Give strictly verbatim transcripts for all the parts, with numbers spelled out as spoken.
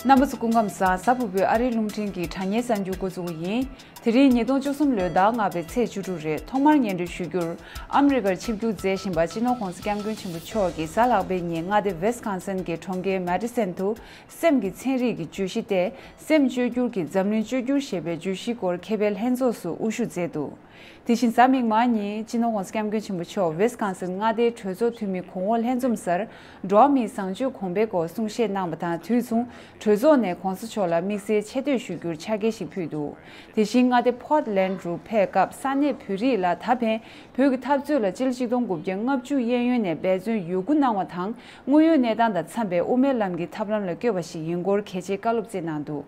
རྣམ་པ་ཚོ་སྐུ་ཁམས་བཟང་། གཟའ་ཕུར་བུའི་ཨ་རིའི་རླུང་འཕྲིན་གྱི་དྲ་བརྙན་གསར་འགྱུར་འགོ་འཛུགས་པ་ཡིན། དེ་རིང་ཉིས་སྟོང་བཅུ་གསུམ་ལོའི་ཟླ་ལྔ་པའི་ཚེས་བཅུ་དྲུག་རེད། ཐོག་མར་སྙན་སྒྲོན་ཞུ་རྒྱུར། ཨ་མི་རི་ཀར་ཆིབས་བསྒྱུར་མཛད་བཞིན་པ་སྤྱི་ནོར་༸གོང་ས་༸སྐྱབས་མགོན་ཆེན་པོ་མཆོག་གིས་གཟའ་ལྷག་པའི་ཉིན་མངའ་སྡེ་ཝེ་སི་ཀོན་སིན་གྱི་གྲོང་ཁྱེར་མེ་ཌི་སན་དུ། སེམས་ཀྱི་ཚན་རིག་གི་བརྗོད་གཞི་སྟེ། སེམས་བཅོས་བསྒྱུར་གྱིས་འཛམ་གླིང་བཅོས་བསྒྱུར་ཞེས་པའི་བརྗོད་གཞིའི་སྐོར་མཁས་པའི་ལྷན་ཚོགས་སུ་དབུ་བཞུགས་མཛད་འདུག་དེ་བཞིན་གཟའ་མིག་དམར་ཉིན་སྤྱི་ནོར་༸གོང་ས་༸སྐྱབས་མགོན་ཆེན་པོ་མཆོག་ཝེ་སི་ཀོན་སིན་མངའ་སྡེའི་གྲོས་ཚོགས་འཐུས་མི་གོང་འོག་ལྷན་འཛོམས་སར། འགྲོ་བ་མིའི་བཟང་སྤྱོད་གོང་འཕེལ་སྐོར་གསུང་བཤད་གནང་བ་དང་། དུས་མཚུངས་གྲོས་ཚོགས་ནས་༸གོང་ས་མཆོག་ལ་དམིགས་བསལ་ཆེ་བསྟོད་ཞུ་རྒྱུར་ཕྱག་འཁྱེར་ཞིག་ཕུལ་འདུག་དེ་བཞིན་མངའ་སྡེ་ཕོར་ཊི་ལན་རུ་ཕེབས་སྐབས་ས་གནས་བོད་རིགས་ལ་ད་ཕན་བོད་ཀྱི་འཐབ་རྩོད་ལ་སྤྱི་ལོ་ཆིག་སྟོང་དགུ་བརྒྱ་ལྔ་བཅུ་གཡས་གཡོན་ནས་འབད་བརྩོན་ཡོད་རྒུ་གནང་བ་དང་། དངོས་ཡོད་གནས་སྟངས་དང་འཚམས་པའི་དབུ་མའི་ལམ་གྱི་ཐབས་ལམ་ལ་བསྐྱོད་པ་ཞིག་ཡིན་སྐོར་གལ་ཆེའི་བཀའ་སློབ་སྩལ་གནང་འདུག་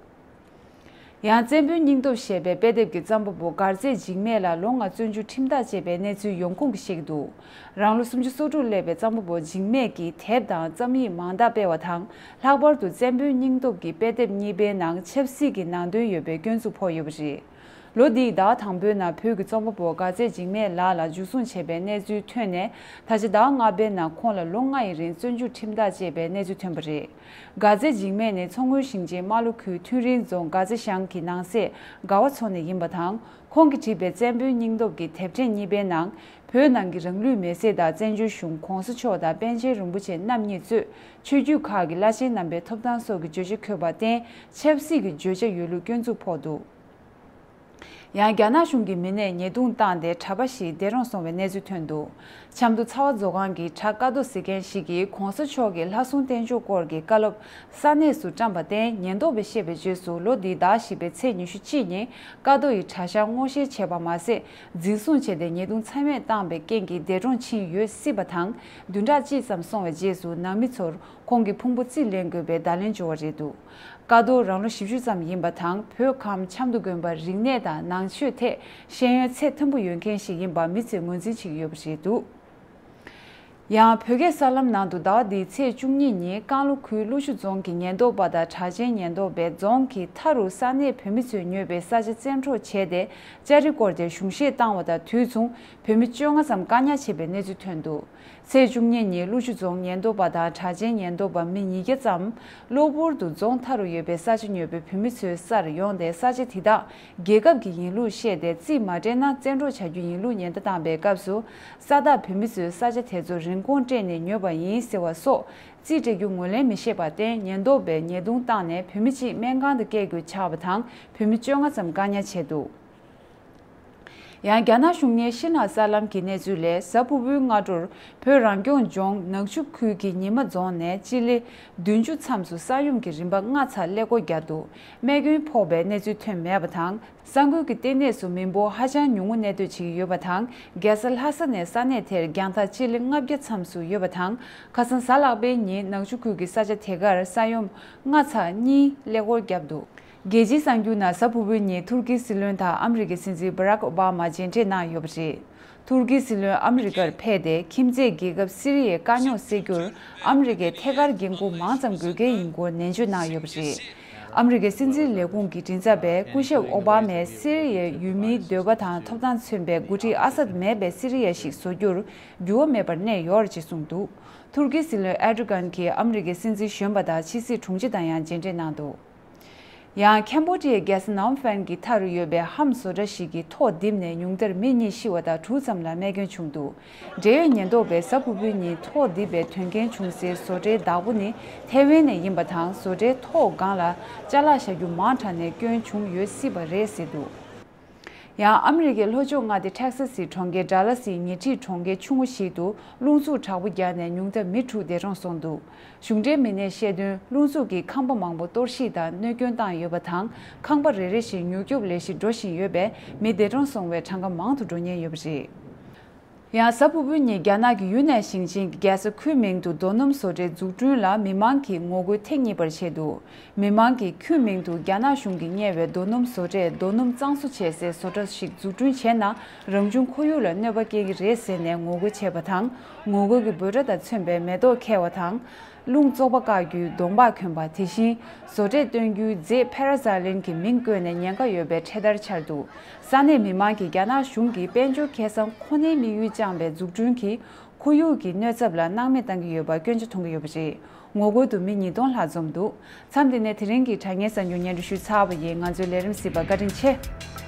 ཡང་བཙན་པོའི་སྙིང་སྟོབས་ཞེས་པའི་དཔེ་དེབ་ཀྱི་རྩོམ་པ་པོ་མགར་རྩེ་འཇིགས་མེད་ལ་ལོ་ལྔ་བཙོན་འཇུག་ཁྲིམས་ཐག་བཅད་པའི་གནས་ཚུལ་ཡོང་ཁུངས་ཀྱིས་བཤད་ཀྱི་འདུག་རང་ལོ་སུམ་ཅུ་སོ་དྲུག་སླེབས་པའི་རྩོམ་པ་པོ་འཇིགས་མེད་ཀྱིས་དེབ་དང་རྩོམ་ཡིག་མང་དག་སྤེལ་བ་དང་། ལྷག་པར་དུ་བཙན་པོའི་སྙིང་སྟོབས་ཀྱི་དཔེ་དེབ་གཉིས་པའི་ནང་ཆབ་སྲིད་ཀྱི་ནང་དོན་ཡོད་པའི་སྐྱོན་འཛུགས་ཕོག་ཡོད་པ་རེད། ལོ་འདིའི་ཟླ་དང་པོའི་ནང་བོད་ཀྱི་རྩོམ་པ་པོ་མགར་རྩེ་འཇིགས་མེད་ལགས་ལ་འཇུ་བཟུང་བྱས་པའི་གནས་ཚུལ་ཐོན་ནས། ད་ཆ་ཟླ་ལྔ་པའི་ནང་ཁོང་ལ་ལོ་ལྔ་ཡི་རིང་བཙོན་འཇུག་ཁྲིམས་ཐག་བཅད་པའི་གནས་ཚུལ་ཐོན་པ་རེད། མགར་རྩེ་འཇིགས་མེད་ནི་མཚོ་སྔོན་ཞིང་ཆེན་རྨ་ལྷོ་ཁུལ་ཐུན་རིན་རྫོང་མགར་རྩེ་ཤང་གི་ནང་གསེས་དགའ་བ་མཚོ་ནས་ཡིན་པ་དང་། ཁོང་གིས་བྲིས་པའི་བཙན་པོའི་སྙིང་སྟོབས་ཀྱི་དེབ་ཕྲེང་གཉིས་པའི་ནང་། བོད་ནང་གི་རང་ལུས་མེར་སྲེག་དང་། བཙན་བྱོལ་གཞུང་། ༸གོང་ས་མཆོག་དང་པཎ་ཆེན་རིན་པོ་ཆེ་རྣམ་གཉིས་གཙོས་ཆོས་བརྒྱུད་ཁག་གི་བླ་ཆེན་རྣམ་པའི་ཐོབ་ཐང་སོགས་ཀྱི་བརྗོད་བྱ་འཁོད་པར་བརྟེན། ཆབ་སྲིད་ཀྱི་བརྗོད་བྱ་ཡོད་ལུགས་སྐྱོན་འཛུགས་ཕོག་འདུག་ཡང་རྒྱ་ནག་གཞུང་གི་མི་སྣས་ཉེས་རྡུང་བཏང་སྟེ་གྲྭ་པ་ཞིག་འདས་གྲོངས་སོང་བའི་གནས་ཚུལ་ཐོན་འདུག་ཆབ་མདོ་ཚ་བ་མཛོད་ཁང་གི་གྲྭ་ཀ་རྡོ་གཟིགས་མཁན་ཞིག་གིས་༸གོང་ས་མཆོག་གི་ལྷ་སྲུང་བསྟེན་ཕྱོགས་སྐོར་གྱི་བཀའ་སློབ་ས་གནས་སུ་བཀྲམ་པར་བརྟེན། ཉེན་རྟོག་པས་བཤད་པའི་རྗེས་སུ། ལོ་འདིའི་ཟླ་བཞི་པའི་ཚེས་ཉི་ཤུ་གཅིག་ཉིན་ཀ་རྡོ་ཡི་གྲྭ་ཤག་སྔོག་བཤེར་བྱས་པ་མ་ཟད། འཛིན་བཟུང་བྱས་ཏེ་ཉེས་རྡུང་ཚད་མེད་བཏང་བའི་རྐྱེན་གྱིས་འདས་གྲོངས་ཕྱིན་ཡོད་སྲིད་པ་དང་། བདུན་ཕྲག་གཅིག་ཙམ་སོང་བའི་རྗེས་སུ་ནང་མི་ཚོར་ཁོང་གི་ཕུང་པོ་རྩིས་ལེན་དགོས་པའི་བརྡ་ལན་འབྱོར་བ་རེད་འདུག་ཀ་རྡོ་རང་ལོ་བཞི་བཅུ་ཙམ་ཡིན་པ་དང་། བོད་ཁམས་ཆབ་མདོ་དགོན་པར་རིག་གནས་དང་ནང་ཆོས་ཐད་ཤེས་ཡོན་ཚད་མཐོན་པོ་ཡོད་མཁན་ཞིག་ཡིན་པ་མི་ཚོས་ངོས་འཛིན་བྱེད་ཀྱི་ཡོད་པ་རེད་འདུག་ཡང་བོད་སྐད་གསར་ལམ་ནང་དུ་ཟླ་བ་འདིའི་ཚེས་བཅུ་གཉིས་ཉིན་ཀན་ལྷོ་ཁུལ་ཀླུ་ཆུ་རྫོང་གི་ཉེན་རྟོག་པ་དང་གྲགས་ཅན་ཉེན་རྟོག་པས་རྫོང་གི་མཐའ་རུ་ས་གནས་བོད་མི་ཚོས་ཉོས་པའི་ས་ཆ་བཙན་འཕྲོག་བྱས་ཏེ། ལྕགས་རི་བསྐོར་ཏེ་གཞུང་བཞེས་བཏང་བ་དང་། དུས་མཚུངས་བོད་མི་བཅོ་ལྔ་ཙམ་བཀག་ཉར་བྱས་པའི་གནས་ཚུལ་ཐོན་འདུག་ཚེས་བཅུ་གཉིས་ཉིན་ཀླུ་ཆུ་རྫོང་ཉེན་རྟོག་པ་དང་གྲགས་ཅན་ཉེན་རྟོག་པ་མི་ཉིས་བརྒྱ་ཙམ། གློ་བུར་དུ་རྫོང་མཐའ་རུ་ཡོད་པའི་ས་ཆ་ཉོས་པའི་བོད་མི་ཚོའི་སར་ཡོང་སྟེ། ས་ཆ་དེ་དག་རྒྱལ་ཁབ་ཀྱི་ཡིན་ལུགས་བཤད་དེ། རྩིས་མ་སྤྲད་ན་བཙན་འཕྲོག་བྱ་རྒྱུ་ཡིན་ལུགས་ཉེན་བརྡ་བཏང་པའི་སྐབས་སུ། ས་བདག་བོད་མི་ཚོས་ས་ཆ་དེ་ཚོ་རིན་གོང་སྤྲད་ནས་ཉོས་པ་ཡིན་ཟེར་བ་སོགས། རྩིས་སྤྲད་རྒྱུ་ངོས་ལེན་མི་ཤེས་པར་བརྟེན། ཉེན་རྟོག་པས་ཉེས་རྡུང་བཏང་ནས་བོད་མི་གཅིག་སྨན་ཁང་དུ་བསྐྱལ་དགོས་ཆགས་པ་དང་། བོད་མི་བཅོ་ལྔ་ཙམ་བཀག་ཉར་བྱས་འདུག་ཡང་རྒྱ་ནག་གཞུང་གཉེར་ཤིན་ཧྭ་གསར་ལམ་གྱི་གནས་ཚུལ་ལས། གཟའ་ཕུར་བུའི་སྔ་དྲོར་བོད་རང་སྐྱོང་ལྗོངས་ནག་ཆུ་ཁུལ་གྱི་ཉི་མ་རྫོང་ནས་སྤྱི་ལེ་བདུན་ཅུ་མཚམས་སུ་ས་ཡོམ་གྱི་རིམ་པ་ལྔ་ཚར་ཀླད་ཀོར་བརྒྱབ་འདུག་སྨན་གྱི་ཕོག་པའི་གནས་ཚུལ་ཐོན་མེད་པ་དང་། ས་འགུལ་གྱི་ལྟེ་གནས་སུ་མི་འབོར་ཧ་ཅང་ཉུང་ངུ་གནས་སྡོད་བྱེད་ཀྱི་ཡོད་པ་དང་། རྒྱལ་ས་ལྷ་ས་ནས་ས་གནས་དེར་རྒྱང་ཐག་སྤྱི་ལེ་ལྔ་བརྒྱ་མཚམས་སུ་ཡོད་པ་དང་། ཁ་སང་གཟའ་ལྷག་པའི་ཉིན་ནག་ཆུ་ཁུལ་གྱི་ས་ཆ་དེ་གར་ས་ཡོམ་ལྔ་ཚར་གཉིས་ཀླད་ཀོར་བརྒྱབ་འདུག་རྒྱལ་སྤྱིའི་གསར་འགྱུར་ནང་། གཟའ་ཕུར་བུའི་ཉིན་ཐུར་ཀིའི་སྲིད་བློན་དང་ཨ་མི་རི་ཀའི་སྲིད་འཛིན་བྷ་རག་ཨོ་བྷ་མ་མཇལ་འཕྲད་གནང་ཡོད་པ་རེད། ཐུར་ཀིའི་སྲིད་བློན་ཨ་མི་རི་ཀར་ཕེབས་ཏེ། ཁྱིམ་མཚེས་རྒྱལ་ཁབ་སི་རི་ཡའི་དཀའ་རྙོག་སེལ་རྒྱུར་ཨ་མི་རི་ཀས་ཐད་ཀར་འགན་འཁུར་མང་ཙམ་དགོས་གལ་ཡིན་སྐོར་ནན་བརྗོད་གནང་ཡོད་པ་རེད། ཨ་མི་རི་ཀའི་སྲིད་འཛིན་ལས་ཁུངས་ཀྱི་མགྲིན་ཚབ་པས་སྐུ་ཞབས་ཨོ་བྷ་མས་སི་རི་ཡའི་ཡུལ་མིའི་འདོད་པ་དང་ཐོབ་ཐང་མཚོན་པའི་འགོ་ཁྲིད་ཨ་སད་མེད་པའི་སི་རི་ཡ་ཞིག་བཟོ་རྒྱུར་འགྱུར་བ་མེད་པར་གནས་ཡོད་ཅེས་གསུངས་འདུག་ཐུར་ཀིའི་སྲིད་བློན་ཨེར་ཌོ་གྷན་གྱིས་ཨ་མི་རི་ཀའི་སྲིད་འཛིན་གཞོན་པ་དང་ཕྱི་སྲིད་དྲུང་ཆེ་དང་ཡང་མཇལ་འཕྲད་གནང་འདུག་ཡང་ཁེམ་བྷོ་ཌི་ཡའི་རྒྱལ་ས་ནམ་ཕན་གྱི་མཐའ་རུ་ཡོད་པའི་ཧམ་བཟོ་གྲྭ་ཞིག་གི་ཐོག་རྡིབ་ནས་ཉུང་མཐར་མི་གཉིས་ཤི་བ་དང་དྲུག་ཙམ་ལ་རྨས་སྐྱོན་བྱུང་འདུག་འབྲེལ་ཡོད་ཉེན་རྟོག་པས་གཟའ་ཕུར་བུའི་ཉིན་ཐོག་རྡིབ་པའི་དོན་རྐྱེན་བྱུང་སའི་བཟོ་གྲྭའི་བདག་པོ་ནི་ཐའེ་ཝན་ནས་ཡིན་པ་དང་། བཟོ་གྲྭའི་ཐོག་སྒང་ལ་ཅ་ལག་བཞག་རྒྱུ་མང་དྲགས་ནས་སྐྱོན་བྱུང་ཡོད་སྲིད་པ་རེད་ཟེར་འདུག་ཡང་ཨ་མི་རི་ཀའི་ལྷོ་ཕྱོགས་མངའ་སྡེ་ཊེག་སཱ་སི་གྲོང་ཁྱེར་ཌ་ལ་སིའི་ཉེ་འཁྲིས་གྲོང་ཁྱེར་ཆུང་ངུ་ཞིག་ཏུ་རླུང་འཚུབ་དྲག་པོ་བརྒྱབ་ནས་ཉུང་མཐར་མི་དྲུག་འདས་གྲོངས་སོང་འདུག་གཞུང་འབྲེལ་མི་སྣས་བཤད་དོན། རླུང་འཚུབ་ཀྱིས་ཁང་པ་མང་པོ་གཏོར་བཤིག་དང་གནོད་སྐྱོན་བཏང་ཡོད་པ་དང་། ཁང་པ་རེ་རེ་བཞིན་མྱུར་སྐྱོབ་ལས་གཞི་འགྲོ་བཞིན་ཡོད་པས། མི་འདས་གྲོངས་སོང་བའི་གྲངས་ཀ་མང་དུ་འགྲོ་ཉེན་ཡོད་པ་རེད། ཡང་གཟའ་ཕུར་བུའི་ཉིན་རྒྱ་ནག་གི་ཡུན་ནན་ཞིང་ཆེན་གྱི་རྒྱལ་ས་ཁུལ་མིང་དུ་རྡོ་སྣུམ་བཟོ་གྲྭའི་འཛུགས་སྐྲུན་ལ་མི་མང་གིས་ངོ་རྒོལ་ཐེངས་གཉིས་པར་བྱས་འདུག་མི་མང་གིས་ཁུལ་མིང་དུ་རྒྱ་ནག་གཞུང་གིས་གཉེར་བའི་རྡོ་སྣུམ་བཟོ་གྲས་རྡོ་སྣུམ་གཙང་བཟོ་བྱེད་སའི་བཟོ་གྲྭ་ཞིག་འཛུགས་སྐྲུན་བྱས་ན་རང་བྱུང་ཁོར་ཡུག་ལ་གནོད་པ་སྐྱེལ་གྱི་རེད་ཟེར་ནས་ངོ་རྒོལ་བྱས་པ་དང་། ངོ་རྒོལ་གྱི་འབོད་སྒྲ་དང་མཚོན་པའི་མེ་ཏོག་འཁྱེར་བ་དང་། རླུང་བཙོག་པ་བཀག་རྒྱུའི་གདོང་འབག་གྱོན་པ། དེ་བཞིན་བཟོ་གྲས་བཏོན་རྒྱུའི་རྫས་ཕེ་ར་ཛ་ལིན་གྱི་མིང་བཀོད་ནས་ཉེན་ཁ་ཡོད་པའི་འཕྲེད་དར་འཕྱར་འདུག་ས་གནས་མི་མང་གིས་རྒྱ་ནག་གཞུང་གིས་དཔལ་འབྱོར་ཁེ་བཟང་ཁོ་ནའི་དམིགས་ཡུལ་བཅངས་པའི་འཛུགས་སྐྲུན་གྱི་ ཁོར་ཡུག་གི་གནོད་ཚབས་ལ་སྣང་མེད་བཏང་གི་ཡོད་པར་སྐྱོན་ཆ་མཐོང་གི་ཡོད་པ་རེད། ངོ་རྒོལ་དུ་མི་ཉིས་སྟོང་ལྷག་འཛོམས་འདུག་མཚམས་འདི་ནས་དེ་རིང་གི་དྲ་བརྙན་གསར་འགྱུར་སྙན་སྒྲོན་ཞུས་ཚར་བ་ཡིན། ང་ཚོའི་ལས་རིམ་གཟིགས་པར་བཀའ་དྲིན་ཆེ།